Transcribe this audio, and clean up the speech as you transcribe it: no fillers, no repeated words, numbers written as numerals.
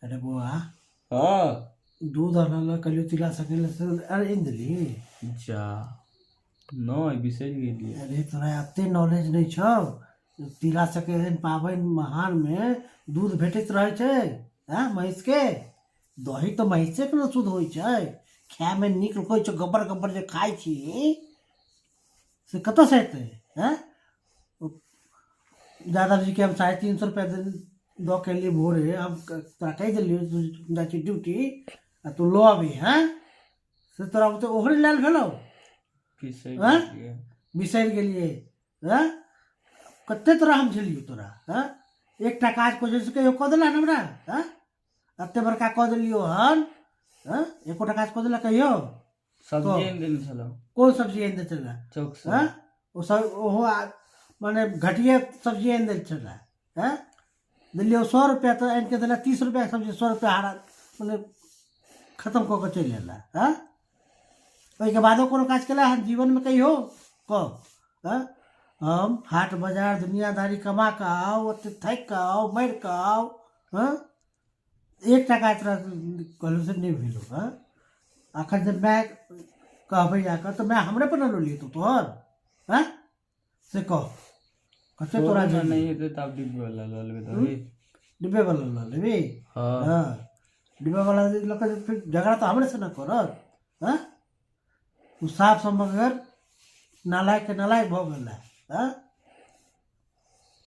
अरे बौआ। हँ। दूध आनल कहलियौ तिला सकेला से, अरे आनि देली? जा, नहि, बिसरि गेलियै। अरे तोरा एते नॉलेज नहि छौ? तिला सकेला पाबनि महानमे दूध भेटैत रहै छै। हँ, महीँसके दही तऽ महीँसेके ने शुद्ध होइ छै, खायमे नीक होइ छै, गब्बर गब्बर जे खाइ छी से कतऽसँ एतै? हँ, यादव जीके हम 350 रुपया दऽ के एलियै भोरे। हम तोरा कहि देलियै, तू जाइ छी ड्यूटी आ तू लऽ अबी। हँ, से तोरा ओते ओहरे लायल भेलौ? बिसरि आँय? गेलियै। बिसरि गेलियै? हँ, कते तोरा हम झेलियौ तोरा। हँ, एकटा काज कोइ से कहियो कऽ देला हमरा? हँ, एते बड़का कऽ देलियौ हन। हँ, एकोटा काज कऽ देला कहियो? सब्जी कह। आनि देने छलहुँ। कोन सब्जी आनि दै छलै? चौक से। हँ, ओ सब ओहो माने घटिया सब्जी आनि दै छलै। हँ, देलियै 100 रुपैआ तऽ आनि कऽ देला 30 रुपैआके सब्जी। 100 रुपैआ हारा मने खतम कऽ कऽ चलि एला। हँ, ओहिके बादो कोनो काज केला हन जीवनमे कहियो? कह। हँ, हम हाट बाजार दुनियादारी कमा कऽ आउ, ओते थाकि कऽ आउ, मरि कऽ आउ, हँ, एकटा काज तोरा कहलहुँ से नहि भेलौ। हँ, अखन जे माय कहबै जाकऽ तऽ माय हमरे पर ने लोली हेतौ तोहर। हँ, से कह, कते तोरा छोड़ू ने। झेलियौ? नहि हेतै तऽ आब डिब्बे वाला लऽ लेबै दही। डिब्बे वाला लऽ लेबी? हँ। हँ, डिब्बा वाला लऽ कऽ फिर झगड़ा तऽ हमरे से ने करत? हँ, ओ साफ समगर नालायक के नालायक भऽ गेल है। हँ।